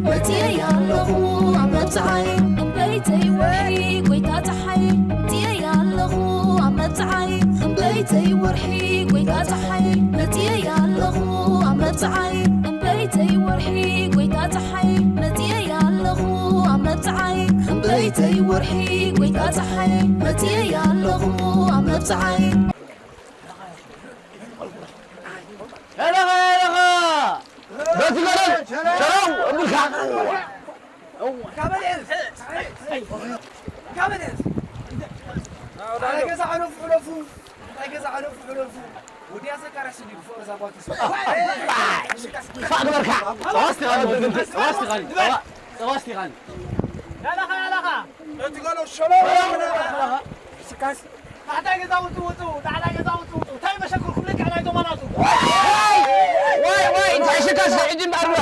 መጽየይ ኣለኹ ኣብ መብጽዓይ እምበይተይ ወርሒ ጎይታ ጸሓይ። መጽየይ ኣለኹ ኣብ መብጽዓይ እምበይተይ ወርሒ ጎይታ ጸሓይ። መጽየይ ኣለኹ ኣብ መብጽዓይ እምበይተይ ወርሒ ጎይታ ጸሓይ። መጽየይ ኣለኹ ኣብ መብጽዓይ እምበይተይ ወርሒ ጎይታ ጸሓይ። መጽየይ ኣለኹ ኣብ መብጽዓይ። ያለኻ ያለኻ በቲ ገደል ሸረው እብልካ። ካበል እዝ ካበል እዝ ናይ ገዛ ሕለፉ ሕለፉ ናይ ገዛ ሕለፉ ሕለፉ። ወዲያ ዘካርያስ እንዲ ብፍቕሪ ዛጓቱ ፋቅ በርካ። ጸዋስቲ ኻኒ ጸዋስቲ ኻኒ ጸዋስቲ ኻኒ ያለኻ ያለኻ በቲ ገደል ሸረው ስካስ ታሕታይ ገዛ ውጡ ውጡ ታሕታይ ገዛ ውጡ ውጡ እንታይ መሸክርኩም ልክዕ ናይ ዶማናቱ። ዋይ ዋይ እንታይ ሽካስ ሕጂ እምበኣር ብላ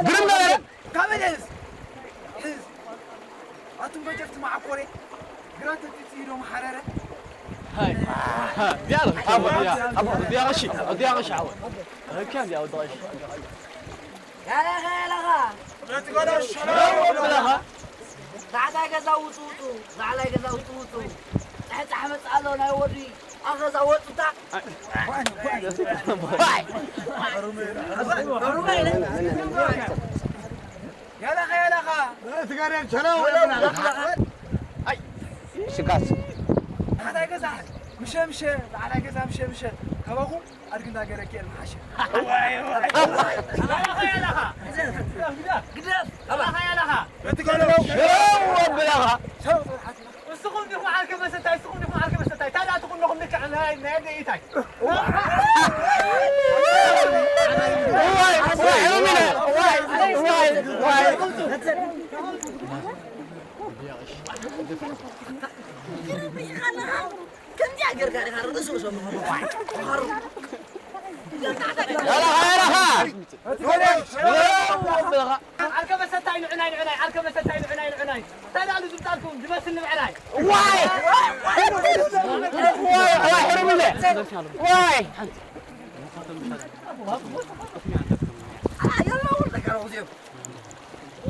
ግርም ነበረ። ካበል እዝ እዝ ኣቱም በጀፍቲ መዓኮሬ ግራት ተትጽኢዶም ሓረረ። ሃይ ሃ ዲያሎ ኣቦ ኣቦ ዲያሎ ሺ ዲያሎ ሺ ዓወት። ከም ዲያሎ ሺ ያለኻ ያለኻ በቲ ገደል ሸረው እብልካ። ታሕታይ ገዛ ውጡ ውጡ ላዕላይ ገዛ ውጡ ውጡ። ጻሕጻሕ መጽእ ኣሎ ናይ ወዲ ኣኸዛ ወጡታ። ያለኻ ያለኻ ትገረም ሸረው ሽጋስ ታሕታይ ገዛ ምሸ ምሸ ላዕላይ ገዛ ምሸ ምሸ ካባኹም ኣድግና ገረኪ የልምሓሸ። ግደፍ፣ ግደፍ፣ ግደፍ። ያለኻ ያለኻ በቲ ገደል ሸረው እብልካ። እስኹም ዲኹም ዓርከ መሰታይ እስኹም ዲኹም ዓርከ መሰታይ ታዲያ ትኹንኹም ልክዕ ናይ ናይ ኣደይታይ። ከምዚኣ ጌርካ ዲኻ ርእሱ ሰምዑ። ዓርከ መሰታይ ንዕናይ ንዕናይ ዓርከ መሰታይ ንዕናይ ንዕናይ እንታይ ዳሉ ዝምጻልኩም ዝመስል ንብዕናይ። ዋይ ዋይ ዋይ ሕሩምለ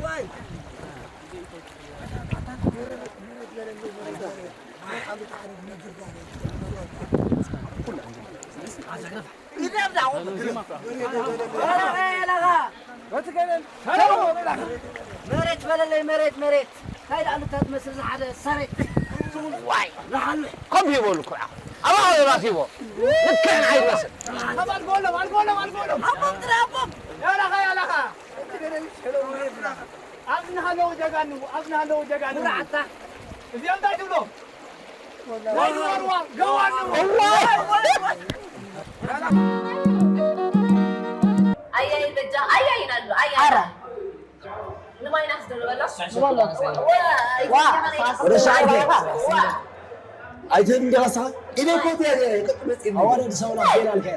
ዋይ መሬት በለለይ መሬት መሬት እንታይ ደኣ ልታ ትመስል ዝሓደ ሰሬት ዋይ ዝሓልሕ ከም ይበሉ ኩዓ ኣባባሲቦ ልክዕ ንዓይ ትመስል ኣባል ጎሎም ኣልጎሎም ኣልጎሎም ኣቦም ጥረ ኣቦም ያላኻ ያላኻ ኣብዚ ንሃለዉ ጀጋኑ ኣብዚ ንሃለዉ ጀጋኑ ንብርዓታ እዚኦም እንታይ ትብሎ ኣያይ በጃ ኣያይ ይላሉ ኣያይ ንማይናስ ደረበላ ኣይትህብ እንዲኻ ስኻ ኢደይ ኮት እያ ነይረ ቅጥ መፂ ኣዋረድ ሰውና ጌና ልካ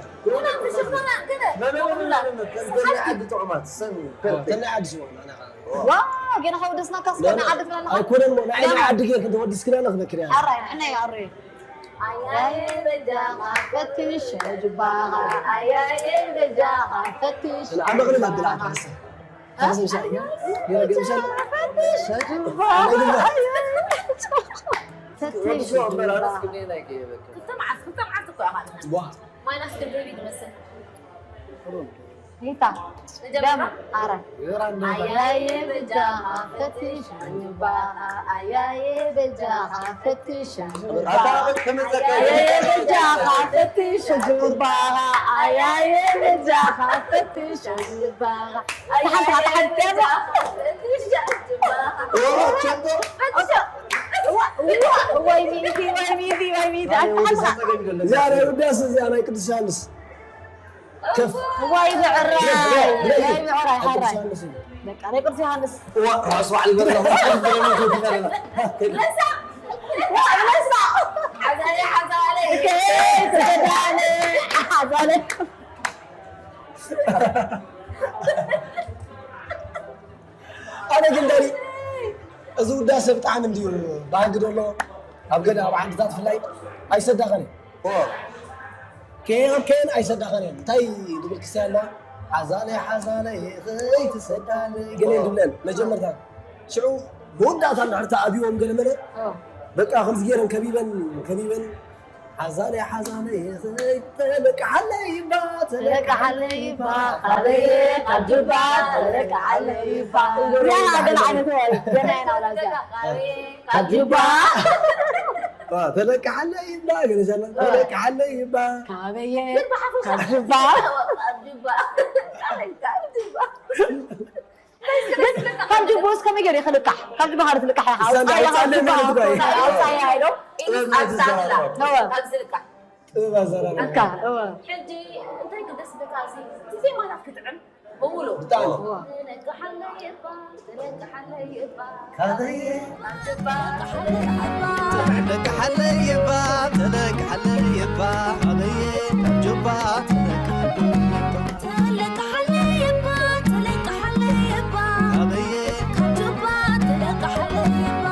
ዋ ጌና ከወደስናካ ስለ ዓዲ ትብለና ኣይኮነን ሞ ንዓይ ናይ ዓዲ ጌርክ እንተወዲስክና ንኽበክር እያ ኣራይ ንሕና እዩ ኣሮይ ኣያየ በጃኻ ፈትሽ ጅባኻ ኣያየ በጃኻ ፈትሽ ንዓመቕልል ኣድላ ሪታ ደም ኣረ ኣያየ በጃኻ ፈትሽ ጅባኻ ኣያየ በጃኻ ፈትሽ ጅባኻ ኣያየ በጃኻ ፈትሽ ጅባኻ ኣያየ በጃኻ ፈትሽ ጅባኻ እዚኣ ናይ ውዳሴ እዚኣ ናይ ቅዱስ ዮሃንስ ከፍ እዋይ ብዕራይ እዋይ ብዕራይ ሓራይ በቃ ናይ ቅዱስ ዮሃንስ እዋ ራሱ ባዕሉ ይበላ ኣነ ግን ደሪ እዚ ውዳሰ ብጣዕሚ እንድዩ ባህጊ ደሎ ኣብ ገለ ኣብ ዓድታት ብፍላይ ኣይሰዳኸን እዩ ከየን ከየን ኣይሰዳኸን እዩ እንታይ ዝብል ክስታይ ኣለዋ ሓዛለይ ሓዛለይ ከይትሰዳለይ ገለ ድብለን መጀመርታ ሽዑ መወዳእታ እንድሕር ተኣብዎም ገለ መለ በቃ ከምዚ ገይረን ከቢበን ከቢበን ሓዛለይ ሓዛለይ ከይተለቅሓለይ እባ ተለቅሓለይ እባ ካበየ ካብ ጅባ ተለቅሓለይ እባ እዚኣ ገለ ዓይነት ወይ ገና ኢና ውላ እዚኣ ካብ ጅባ ተለቅሓለይ እባ ገለ ዘላ ተለቅሓለይ እባ ካበየ ካብ ጅባ ካብ ጅቦስ ከመይ ገይሩ ይኽልቃሕ? ካብ ጅቦ ካልእ ትልቃሕ ኢኻ። ኣውፃያ ኢኻ፣ ካብ ጅቦ ኣውፃያ ኢሎም። እወ። ጥበብ ኣዘራርባ። እካ፣ እወ። ሕጂ እንታይ ግደስ በታ እዚ፣ እቲ ዜማታት ክጥዕም፣ ምውሉ። ብጣዕሚ። እወ። ተለቅሓለይ እባ፣ ተለቅሓለይ እባ። ካበየ? ካብ ጅባ። ተለቅሓለይ እባ፣ ተለቅሓለይ እባ፣ ካበየ? ካብ ጅባ፣ ተለቅሓለይ እባ። ተለቅሓለይ እባ፣ ተለቅሓለይ እባ። ኣበየ ካብ ጅባ ተለቅሓለይ እባ።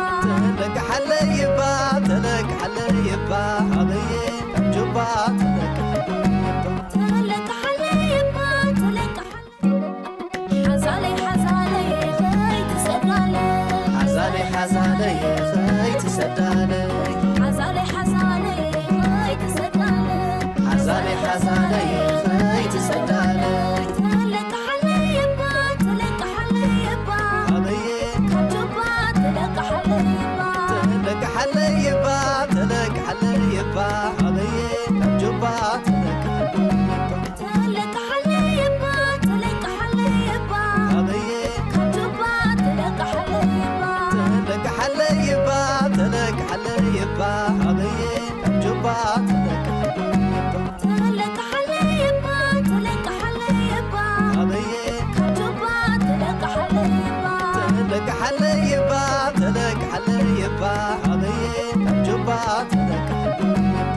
ተለቅሓለይ እባ፣ ተለቅሓለይ እባ። ኣበየ ካብ ጅባ ተለቅሓለይ እባ። ተለቅሓለይ እባ፣ ተለቅሓለይ። ሓዛለይ፣ ሓዛለይ፣ ከይትሰዳለይ። ሓዛለይ፣ ሓዛለይ፣ ከይትሰዳለይ። ሓዛለይ፣ ሓዛለይ፣ ከይትሰዳለይ። ሓዛለይ ሓዛለይ ከይትሰዳለይ ተለቅሓለይ እባ ተለቅሓለይ እባ ኣበየ ካብ ጅባ ተለቅሓለይ እባ ተለቅሓለይ እባ ተለቅሓለይ እባ ኣበየ ካብ ጅባ ተለቅሓለይ እባ ተለቅሓለይ እባ ተለቅሓለይ እባ ኣበየ ካብ ጅባ ተለቅሓለይ እባ ተለቅሓለይ እባ ተለቅሓለይ እባ ኣበየ ካብ ጅባ ተለቅሓለይ እባ ተለቅሓለይ እባ ተለቅሓለይ እባ ኣበየ ካብ ጅባ ተለቅሓለይ እባ ተለቅሓለይ እባ ተለቅሓለይ እባ ኣበየ ካብ ጅባ ተለቅሓለይ እባ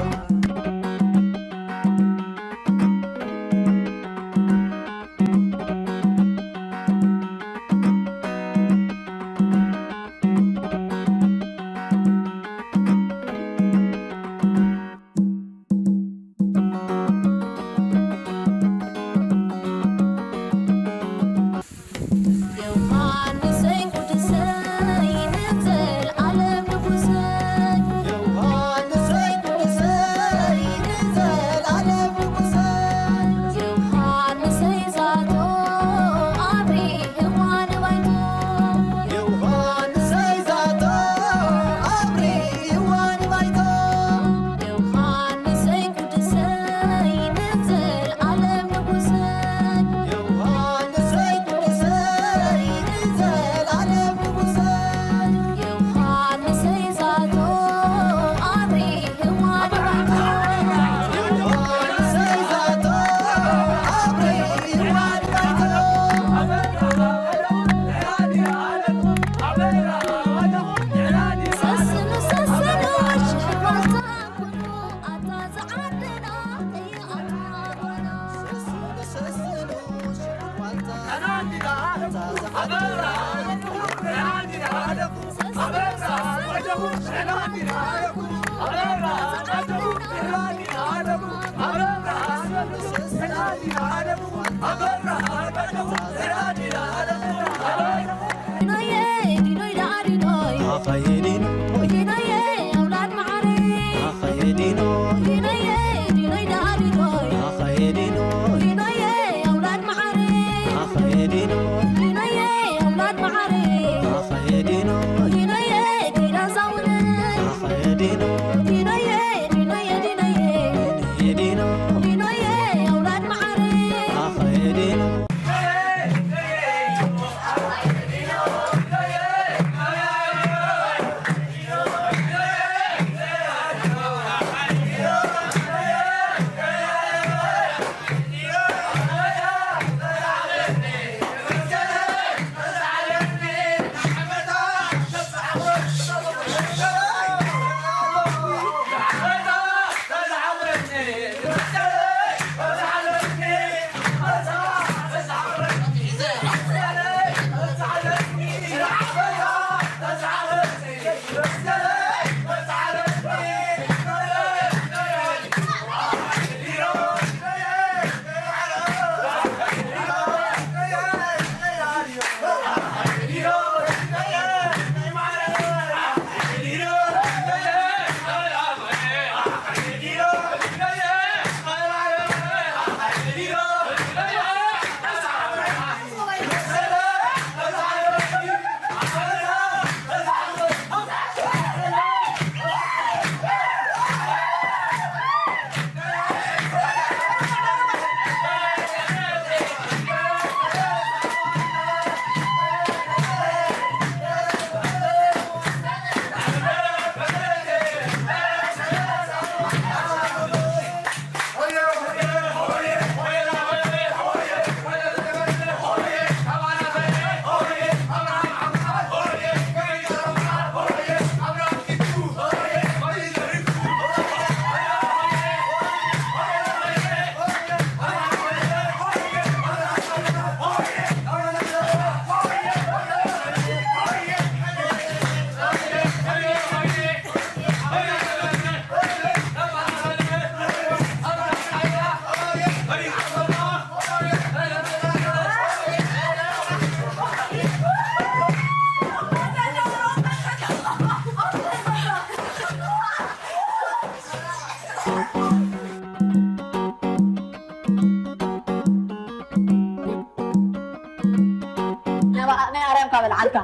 ናይ ኣርያም ካበል ዓልካ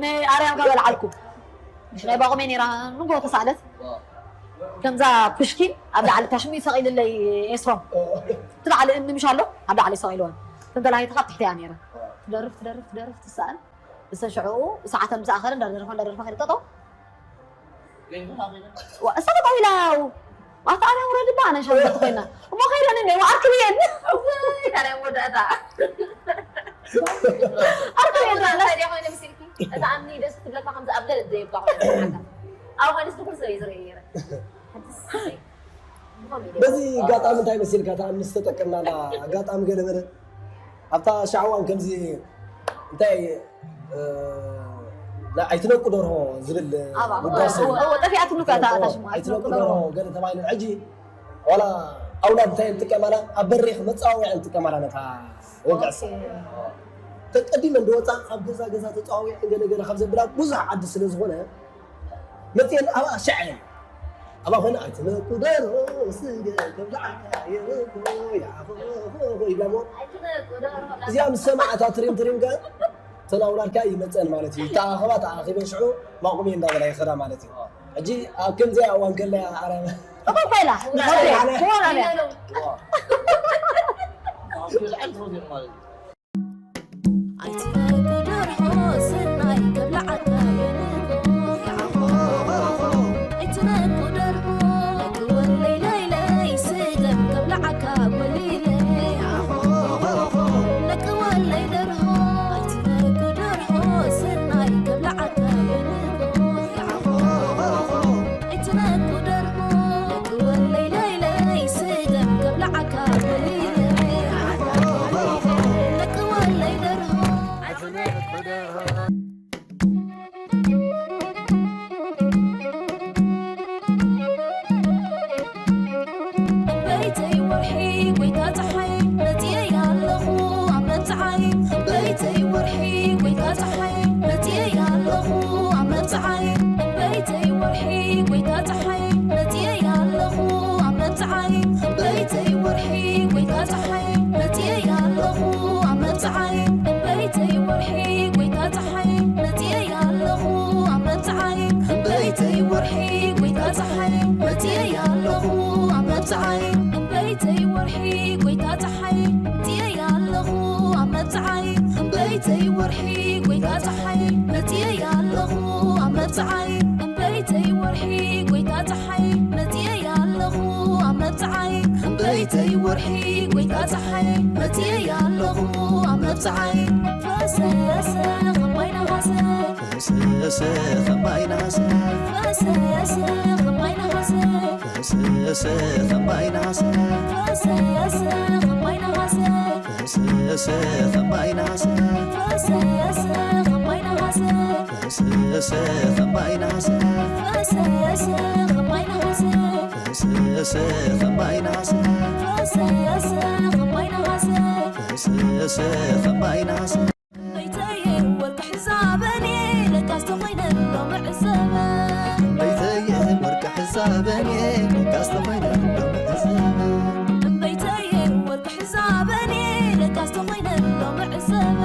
ናይ ኣርያም ካበል ዓልኩ ምሽ ናይ ባቑሜ ነራ ንጎ ተሳለት ከምዛ ፑሽኪን ኣብ ላዕሊ ታሽሙ ይሰቒልለይ ኤስሮም ትላዕሊ እምኒ ምሽ ኣሎ ኣብ ላዕሊ ይሰቒልወን ተንተላሂትኻ ትሕቲ እያ ነራ ትደርፍ ትደርፍ ትደርፍ ትሰኣል እሰ ሽዕኡ ሰዓተ ምዝኣኸለ እንዳደረፈ እንዳደረፈ ከይደ ጠጠው እሳ ጠጠው ኢላ ኣብቲ ኣነ ውረድ ባ ኣነ ሸንበት ኮይና እሞ ከይደን እንደ ኣርክብየን ካልኣይ መወዳእታ ኣርክብየን እንታይ ዲያ ኮይነ ምስልኪ እታ ኣምኒ ደስ ትብለካ ከምዚ ኣብ ገለ ዘይብካ ኮይነ ዝስማዓካ ኣብ ኮይነስ ንኩሉ ሰብ እዩ ዝርኢ ነይረ በዚ ኣጋጣሚ እንታይ መሲልካ እታ ኣምኒ ዝተጠቀምናላ ኣጋጣሚ ገለ በለ ኣብታ ሻዕዋን ከምዚ እንታይ ኣይትነቁ ደርሆ ዝብል ውዳሴ ጠፊኣትሉ ኣይትነቁ ደርሆ ገለ ተባሂሉ ሕጂ ዋላ ኣውላድ እንታይ ንጥቀማላ ኣብ በሪኽ መፃወያ ንጥቀማላ ነታ ወግዕሳ ተቀዲመ እንደወፃ ካብ ገዛ ገዛ ተፃዋዊዐን ገለ ገለ ካብ ዘብላ ብዙሕ ዓዲ ስለ ዝኾነ መፅየን ኣብኣ ሸዐን ኣብኣ ኮይነ ኣይትነቁ ደርሆ ስገ ከብላዓካ የበጎ ይብላሞ እዚኣ ምስ ሰማዕታ ትሪም ትሪም ገ ተናውላልካ ይመፀን ማለት እዩ። ተኣኸባ ተኣኺበ ሽዑ ማቑሚ እንዳበላ ይኸዳ ማለት እዩ። ሕጂ ኣብ ከምዚኣ እዋን ከለያ ኣረ ተቆቆላ ወላ ኣይትነቁ ደርሆ ስርናይ ከብላዓካ የንቆ ኣይትነቁ ደርሆ ክወለይ ለይለይ ስገም ከብላዓካ ወሊለይ ነቅወለይ ደርሆ ኣይትነቁ ደርሆ ስርናይ ከብላዓካ የንቆ ኣይትነቁ ደርሆ ክወለይ ለይለይ ስገም ከብላዓካ ወሊለይ ነቅወለይ ደርሆ እምበይተይ ወርሒ ጎይታ ፀሓይ መፅየ ኣለኹ ኣብ መብፅዓይ እምበይተይ ወርሒ ጎይታ ፀሓይ መፅየ ኣለኹ ኣብ መብፅዓይ እምበይተይ ወርሒ ጎይታ ፀሓይ መፅየ ኣለኹ ኣብ መብፅዓይ እምበይተይ ወርሒ ጎይታ ፀሓይ መፅየ ኣለኹ ኣብ መብፅዓይ እምበይተይ ወርሒ ጎይታ ፀሓይ መፅየ ኣለኹ ኣብ መብፅዓይ እምበይተይ ወርሒ ጎይታ ፀሓይ መፅየ ኣለኹ ኣብ መብፅዓይ እምበይተይ ወርሒ ጎይታ ፀሓይ መፅየ ኣለኹ ኣብ መብፅዓይ እምበይተይ ወርሒ ጎይታ ፀሓይ መፅየ ኣለኹ ኣብ መብፅዓይ እምበይተይ ወርሒ ጎይታ ፀሓይ መፅየ ኣለኹ ኣብ መብፅዓይ እምበይተይ ወርሒ ጎይታ ፀሓይ መፅየ ኣለኹ ኣብ መብፅዓይ ፈሰሰ ኸማይ ነሃሰ ፈሰሰ ኸማይ ነሃሰ ፈሰሰ ኸማይ ነሃሰ ፈሰሰ ኸማይ ነሃሰ ፈሰሰ ኸማይ ነሃሰ ፈሰሰ ኸማይ ነሃሰ ፈሰሰ ኸማይ ነሃሰ ፈሰሰ ኸማይ ነሃሰ ፈሰሰ ኸማይ ነሃሰ ፈሰሰ ኸማይ ነሃሰ ፈሰሰ ኸማይ ነሃሰ ፈሰሰ ኸማይ ነሃሰ እምበይተየ ወርቂ ሕዛበኒ ለካስ ተኾይነ ሎሚ ዕዘበ እምበይተየ ወርቂ ሕዛበኒ ለካስ ተኾይነ ሎሚ ዕዘበ እምበይተየ ወርቂ ሕዛበኒ ለካስ ተኾይነ ሎሚ ዕዘበ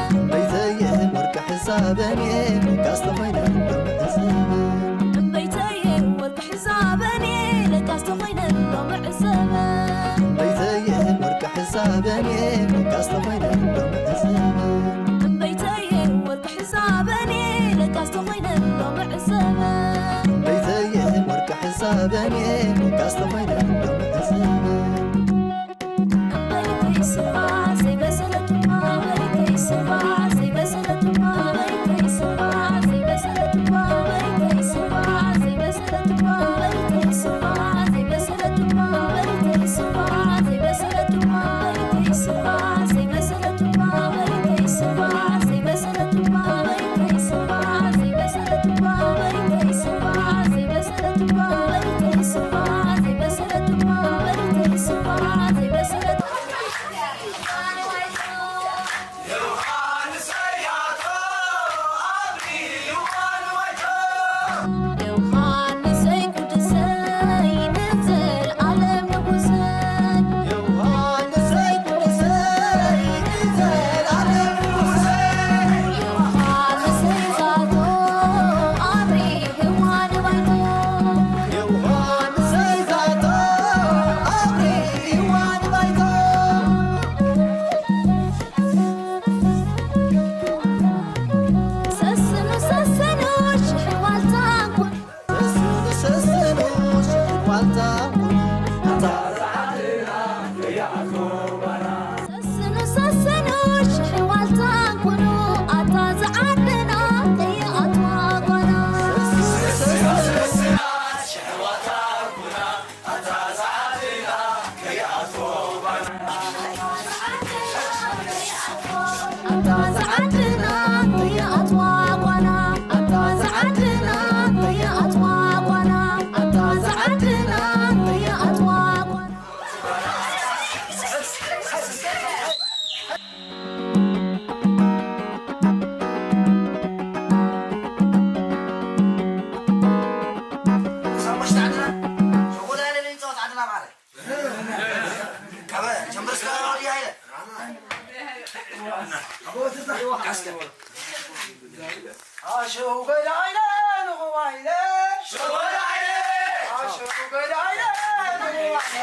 እምበይተየ ወርቂ ሕዛበኒ ለካስ ተኾይነ ሎሚ ዕዘበ እምበይተየ ወርቂ ሕዛበኒ ለካስ ተኾይነ ሎሚ ዕዘበ እምበይተየ ወርቂ ሕዛበኒ ለካስ ተኾይነ ሎሚ ዕዘበ እምበይተየ ወርቂ ሕዛበኒ ለካስ ተኾይነ ሎሚ ዕዘበ እምበይተየ ወርቂ ሕዛበኒ ለካስ ተኾይነ ሎሚ ዕዘበ ኣሸው ገዳይነ ንኹባይነ። ኣሸው ገዳይነ ንኹባይነ።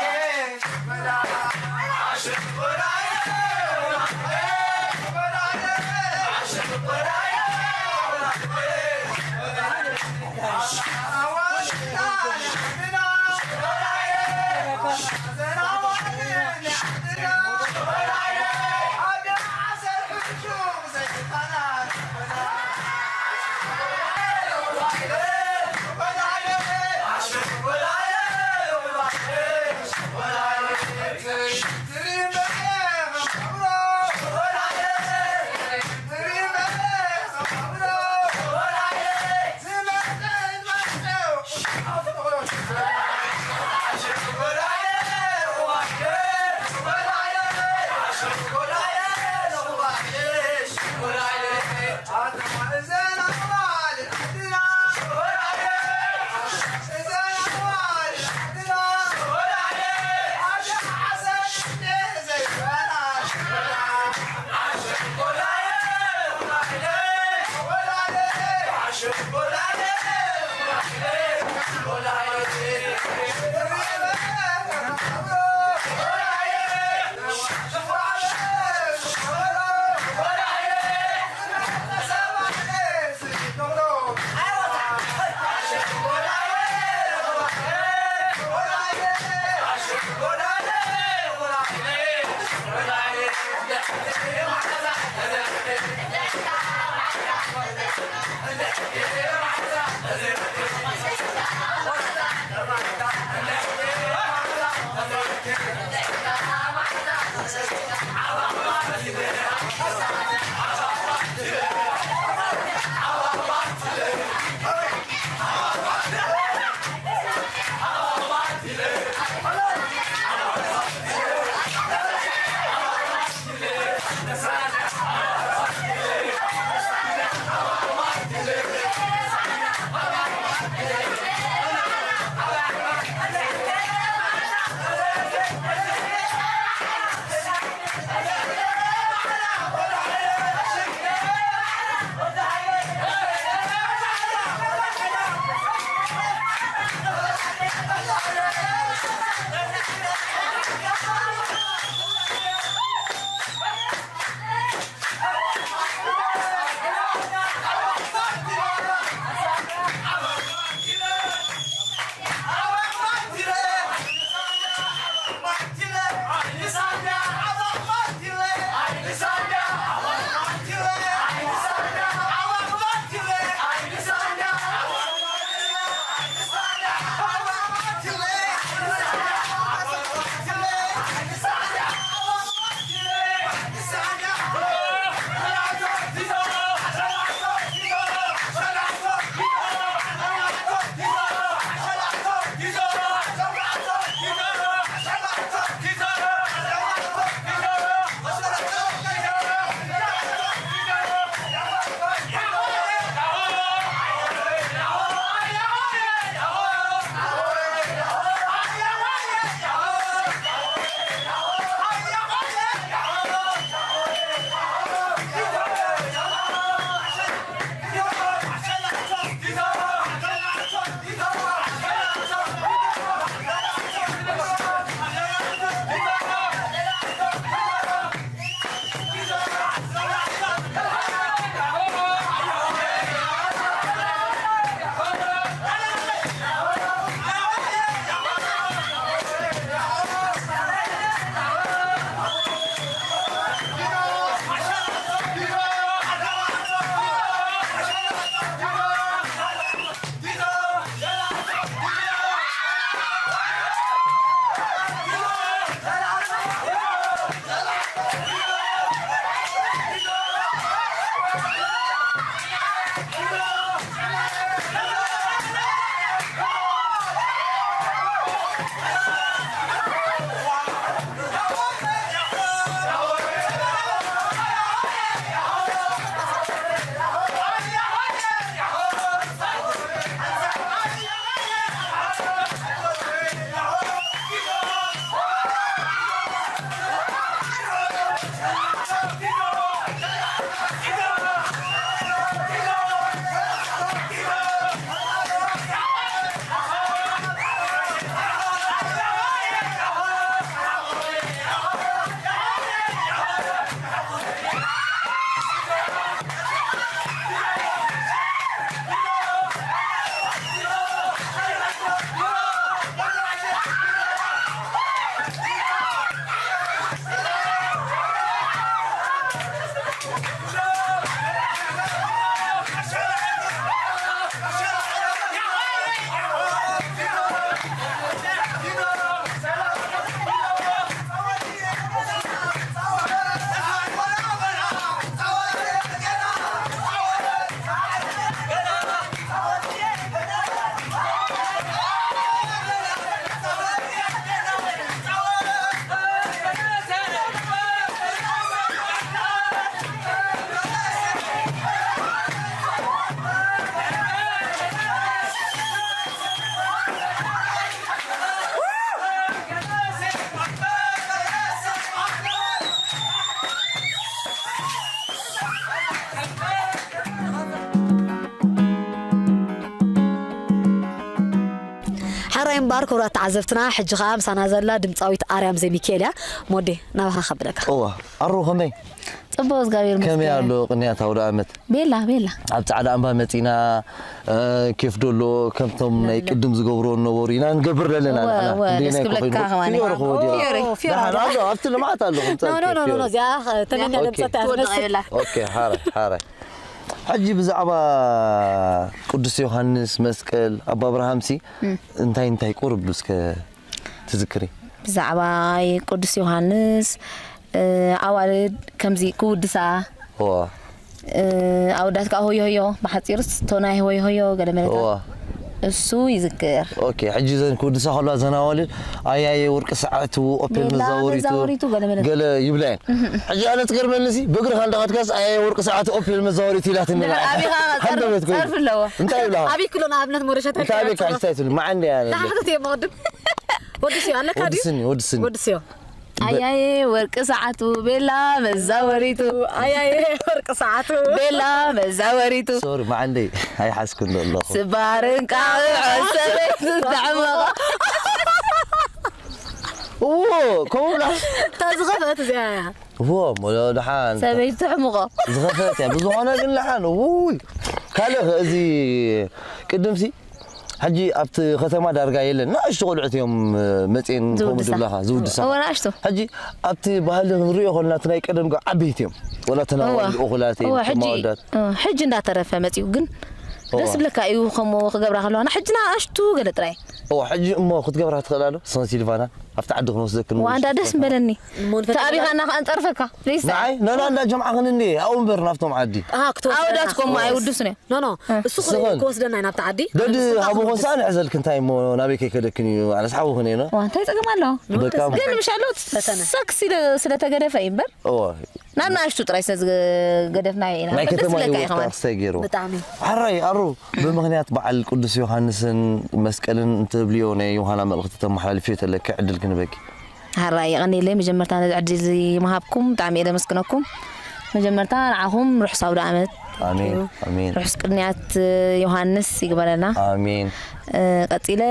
ባር ክቡራት ተዓዘብትና፣ ሕጂ ኸኣ ምሳና ዘላ ድምጻዊት ኣርያም ዘሚካኤል እያ። ሞዴ፣ ናባኻ ከብለካ። እዋ፣ ኣሩ ከመይ? ጽቡቕ፣ እግዚኣብሔር ከመይ ይመስገን። ኣሎ ቅንያት ኣውደ ኣመት? ቤላ፣ ቤላ። ኣብ ጻዕዳ ኣምባ መጺና፣ እ፣ ኬፍ ዶ ኣሎ? ከምቶም ናይ ቅድም ዝገብርዎ ነበሩ ኢና ንገብር ዘለና እወ፣ ንሕና። እወ፣ እንዲህ ደስ ናይ ክብለካ ኮኾይን ከማን። ፊዮሪ ክወዲ። ኦ፣ ፊዮሪ። ደሓን ኣሎ፣ ኣብቲ ልምዓት ኣሎ፣ ከምጻ ኖ፣ ኖ፣ ኖ፣ ኖ፣ ፊዮሪ። ኖ፣ እዚኣ ኸ-፣ ተመኛ ኦኬ። ደምጸት እያ ትወድቕ ትመስል። የብላ። ኦኬ፣ ሓራይ፣ ሓራይ። ሕጂ ብዛዕባ ቅዱስ ዮሃንስ መስቀል፣ ኣባ ኣብርሃምሲ እም። እንታይ እንታይ ቁሩብ እስከ ትዝክሪ? ብዛዕባ ቅዱስ ዮሃንስ፣ እ፣ ኣዋልድ ከምዚ ክውድሳ፣ እዋ። እ፣ ኣወዳት ከኣ ሆዮ ሆዮ፣ ብሓጺሩስ እቶ ናይ ሆዮ ሆዮ ገለ መለታት እዋ። እሱ ይዝክር። ኦኬ፣ ሕጂ ዘን ክውድሳ ከለዋ ዘን ኣዋልድ፣ ኣያየ ወርቂ ሰዓቱ፣ ኦፔል ቤላ መዛወሪቱ፣ መዛወሪቱ ገለ መለታት። ገለ ይብላ እየን። እህ፣ እህ። ሕጂ ኣነ ትገርመኒሲ፣ ብእግርኻ እንዳኸድካስ ኣያየ ወርቂ ሰዓቱ፣ ኦፔል መዛወሪቱ ኢላትኒ እንድሕር ንዓ። ኣቢኻ ሃንደበት ኮይኑ። ጸርፊ ኣለዎ። እንታይ ይብላ? ኣበይ ክሎ ንኣብነት ሞረሸት እንታይ እንታይ ቤት ይብላ? ካሕስታ ይትብል? መዓንደ እያ ነበር። ዳሕተት እየ መቕድም። ወዲ ስዮ ኣለካ ድዩ? ወዲ ስኒ፣ ወዲ ስኒ። ወዲ ስዮ። ኣያየ ወርቂ ሰዓቱ፣ ቤላ መዛወሪቱ። ኣያየ ወርቂ ሰዓቱ። ቤላ መዛወሪቱ። ሶሪ፣ መዓንደይ ኣይሓዝኩን ዶ ኣለኹ። ስባርን ቃቕዖ ሰበይቱ ትሕምቖ። እዎ፣ ከምኡ ብላ። እታ ዝኸፍአት እዚኣ እያ። እዎ፣ እሞ ደሓን። ሰበይቱ ትሕምቖ። ዝኸፍአት እያ። ብዝኾነ ግን ደሓን። ውይ፣ ካልእ ኸ እዚ ቅድምሲ ሕጂ ኣብቲ ከተማ ዳርጋ የለን። ንኣሽቱ ቆልዑት እዮም፣ እ፣ መጺኤን ከምኡ ዝውድሳ። ዝብላኻ፣ ዝውድሳ። እወ፣ ንኣሽቱ። ሕጂ ኣብቲ ባህሊ ክንሪኦ ከለና፣ እቲ ናይ ቀደም ግን ዓበይቲ እዮም። ወላ እተን እወ። ኣዋልድ እኹላት እየን፣ እወ፣ እቶም ሕጂ፣ ኣወዳት። እወ፣ ሕጂ እንዳተረፈ መጺኡ ግን እወ። ደስ ዝብለካ እዩ፣ ከምኡ ክገብራ ከለዋ። ንሕጂ ንኣሽቱ ገለ ጥራይ። እወ፣ ሕጂ እሞ ክትገብራ ትኽእላ ዶ? ሰን ሲልቫና፣ ኣብቲ ዓዲ ክንወስደክን እዋ፣ እንዳ ደስ ምበለኒ። እሞ ንፈትዋ ተኣቢኻና ከኣ ንጸርፈካ። ፕሊስ። ንዓይ፣ ነና እንዳ ጀምዓ ክንኒ፣ ኣብኡ እምበር ናብቶም ዓዲ። ኣሃ፣ ክትወስደና። ኣወዳትኩም ኣይውድሱን እዮም። ኖ፣ ኖ፣ እ። እሱ ስኽን። ክወስደና እዩ ናብቲ ዓዲ። ደዲ ንስኻ ሃቡኹን ክትወስድ። ሰኣን ይሕዘልክ እንታይ እሞ ናበይ ከይከደክን እዩ? ኣነስ ሓውኽን እየ፣ ኖ? ዋ፣ እንታይ ጸገም ኣለዎ? በቃ። ግን ምሻሉ ፈተነ። ሰክስ ኢለ ስለ ተገደፈ እዩ እምበር። እዎ። ናብ ንኣሽቱ ጥራይ ስለ ዝገደፍናዮ ኢና። ናይ ደስ ከተማ ዝብለካ እዩ ህይወት ከማን። ክስታይ ገይሩ። ብጣዕሚ። ሕራይ፣ ኣሩ፣ ብምኽንያት በዓል ቅዱስ ዮሃንስን መስቀልን እንትብልዮ ናይ ዮሃና መልእኽቲ ተመሓላልፍዮ ተለኪ ዕድል ክንበኪ። ሓራይ የቐንየለይ መጀመርታ ነዚ ዕድል እዚ ምሃብኩም ብጣዕሚ እየ ዘመስግነኩም። መጀመርታ ንዓኹም ርሑስ ኣውደ ዓመት። ኣሜን፣ ኣሜን። ርሑስ ቅንያት ዮሃንስ ይግበረልና። ኣሜን። እ፣ ቀጺለ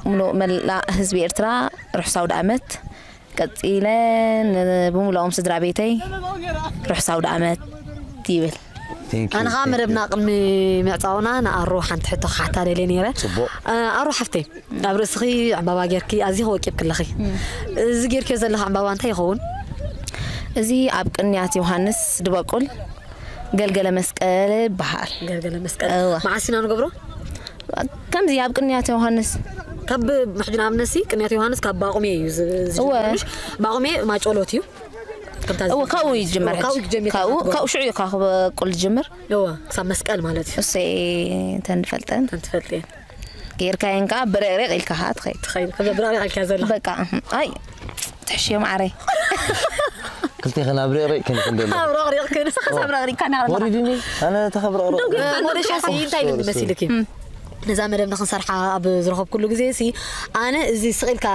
ንምሉእ መላእ ህዝቢ ኤርትራ ርሑስ ኣውደ ዓመት። ቀጺለ ን-፣ ብምሉኦም ስድራ ቤተይ ርሑስ ኣውደ ዓመት ይብል። Thank you, ኣነ ኸዓ thank you። መደብና ቅድሚ ምዕጻውና ንኣሩ ሓንቲ ሕቶ ክሓታ ደልየ ነይረ። ጽቡቕ። እ፣ ኣሩ ሓፍተይ፣ ኣብ ርእስኺ ዕምባባ ጌርኪ ኣዚኺ ወቂብኪ ኣለኺ። እም። እዚ ጌርክዮ ዘለኺ ዕምባባ እንታይ ይኸውን? እዚ ኣብ ቅንያት ዮሃንስ ድበቁል ገልገለ መስቀል ይበሃል። ገልገለ መስቀል። እወ። መዓስ ኢና ንገብሮ? ከምዚ ኣብ ቅንያት ዮሃንስ። ካብ ሕጂ ንኣብነትሲ ቅንያት ዮሃንስ ካብ ባቑሜ እዩ ዝ-፣ ዝጅምር እወ። ምሽ? ባቑሜ ማጮሎት እዩ። ከምታ እወ፣ ካብኡ እዩ ዝጅምር እወ፣ ካብኡ ሕጂ። ይጀምር ካብኡ፣ ካብኡ። ካብኡ ሽዑ እዩ ካብ ክበቁል ዝጅምር። እወ፣ ክሳብ መስቀል ማለት እዩ። እሰይ፣ ተንፈልጠን። ተንትፈልጥየን። ጌርካየን ከኣ ብርቕሪቕ ኢልካ ከኣ ትኸይድ። ትኸይድ። ከምዛ ብርቕሪቕ ኢልካ ዘለኻ። በቃ፣ ኣይ፣ ትሕሽዮ ማዓረይ። ክልቴኽን ኣብ ርቕሪቕ ክንክን ደሎ። ኣብ ርቕሪቕ ክንስኻ ኣብ ርቕሪቕ ከና ወሪድኒ፣ ኣነ ተኸብረ ርቕሪቕ። እንደው ግን እ፣ ሞደሻ ሲ እንታይ ኢሉ ሶሪ፣ ሶሪ። መሲልኪ? እም። ነዛ መደብ ንኽንሰርሓ ኣብ ዝረኸብኩሉ ግዜ ሲ፣ ኣነ እዚ ስቕ ኢልካ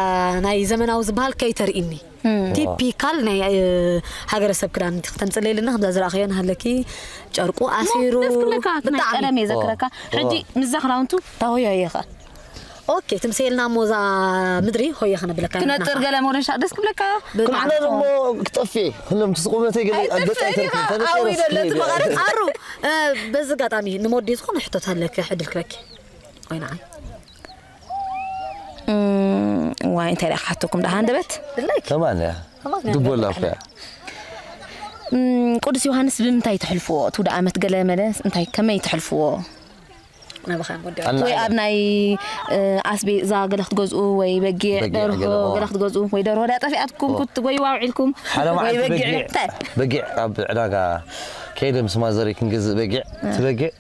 ናይ ዘመናዊ ዝበሃል ከይተርእይኒ። እም። ቲፒካል ናይ፣ እ፣ ሃገረሰብ ክዳን እንዲ ክተምጽለይልና፣ ከምዛ ዝረኣኽዮ ንሃለኪ፣ ጨርቁ እሞ ኣሲሩ። ደስ ክብለካ፣ እቲ ናይ ብጣዕሚ። ቀደም እየ ዘክረካ። ኦ፣ ሕጂ ኦ። ምስዛ ክዳውንቱ ታሆያየኻ። ኦኬ፣ ትምስልና እሞ እዛ ምድሪ ሆየ ከነብለካ ኢና። ክነጥር ገለ ሞረሻ ደስ ክብለካ። ብጣዕሚ። ክልተ እሞ ክጠፍእ፣ ክልም ትስቁመተይ ገለ ኣይጠፍእን ኣገጣ እዩ፣ ይተርፍ፣ ተደቀረ ኣዊ ደለ ስክሪን። ትበቐረ። ኣሩ፣ እ፣ በዚ ኣጋጣሚ ንሞዲ ዝኾነ ሕቶት ኣለኪ፣ ዕድል ክበኪ። ወይ ንዓይ። እም፣ ዋይ፣ እንታይ ደኣ ክሓተኩም ደኣ ሃንደበት? ድላይክ። ከማን እያ። ከማን እያ። ድቦላ እኮ እያ። እም፣ ቅዱስ ዮሃንስ ብምንታይ ተሕልፍዎ? እቲ ውደ ኣመት ገለ መለ እንታይ ከመይ ተሕልፍዎ? ናባኻ ንወዲ ኣና ወይ ኣብ ናይ፣ እ፣ ኣስቤዛ ገለ ክትገዝኡ ወይ በጊዕ፣ በጊዕ ደርሆ ገለ፣ ኦ። ገለ ክትገዝኡ ወይ ደርሆ ድያ ጠፊኣትኩም ኦ። ክትጎይዋ ውዒልኩም ሓደ ወይ መዓልቲ በጊዕ በጊዕ፣ እንታይ? በጊዕ ኣብ ዕዳጋ ከይደ ምስ ማዘረይ ክንገዝእ በጊዕ፣ እ። እቲ በጊዕ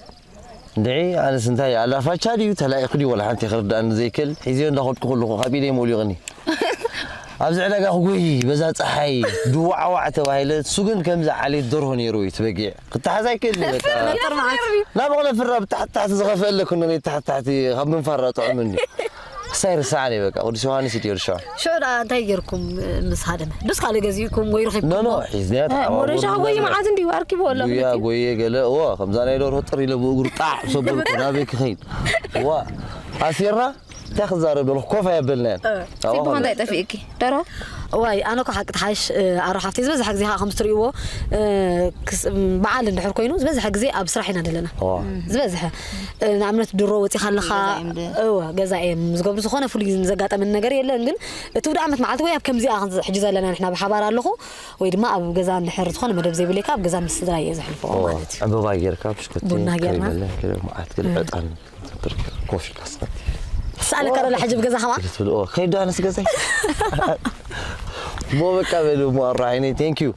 እንድዒ ኣነስ እንታይ ኣላ ፋቻ ድዩ ተላኢኹ ድዩ ወላ ሓንቲ ክርዳእኒ ዘይክእል ሒዘዮ እንዳኸድኩ ከለኹ ካብ ኢደይ መውሊቕኒ። ኣብዚ ዕዳጋ ክጎይ በዛ ጸሓይ ድዋዕዋዕ ተባሂለ፣ እሱ ግን ከምዚ ዓሌት ደርሆ ነይሩ እዩ እቲ በጊዕ። ክተሓዝ ኣይክእልን እዩ በቃ። ነጥር መዓት። ናብ ቕነ ፍራ ብታሕቲ ታሕቲ ዝኸፍአ ኣለኩ፣ ነይ ታሕቲ ታሕቲ ካብ ምንፋራ ጥዑምኒ። ሳይ ርሳዕኒ በቃ ቅዱስ ዮሃንስ እዩ ርሻ ሽዑ ደኣ እንታይ ጌርኩም? ምስ ሃደመ ዱስ ካልእ ገዚእኩም ወይ ረኺብኩም? ኖ ኖ ሒዝንያ ሞረሻ ወይ መዓት እንዲ ዋርኪ ብወሎ ጉያ ጎየ ገለ እዋ ከምዛ ናይ ደርሆ ጥር ኢለ ብእግሩ ጣዕ ሰበርኩ ናበይ ክኸይድ እዋ ኣሲርና እንታይ ክዛረብ ደለኹ ኮፍ ኣየበልናያን ጽቡቅ እንታይ ጠፊእኪ ደሮ ዋይ ኣነ ኮ ሓቂ ተሓሽ ኣሮ ሓፍቲ ዝበዝሐ ግዜ ከዓ ከምዚ ትርእይዎ እ፣ ክስ- በዓል እንድሕር ኮይኑ ዝበዝሐ ግዜ ኣብ ስራሕ ኢና ዘለና ዝበዝሐ እ፣ ንኣብነት ድሮ ወፂኻ ኣለኻ ገዛ እዮም ብ- እወ ገዛ እዮም ዝገብሩ ዝኾነ ፍሉይ ዘጋጠመን ነገር የለን ግን እቲ ውደ ዓመት መዓልቲ ወይ ኣብ ከምዚኣ ክንዚ- ሕጂ ዘለና ንሕና ብሓባር ኣለኹ ወይ ድማ ኣብ ገዛ እንድሕር ዝኾነ መደብ ዘይብለካ ኣብ ገዛ ምስ ስድራ እየ ዘሕልፎ ማለት እዩ ዕምበባ ጌርካ ብሽኩቲ ቡና ጌርና። መዓት ግን ዕጣን ትብር ኮፍ ኢልካ ስኸት ትስኣለካ ደላ ሕጂ ብገዛ ከማ ትብል ኦ ከይዳ ኣነስ ገዛይ ሞ በቃ በሉ ሞ ኣራዓይነይ thank you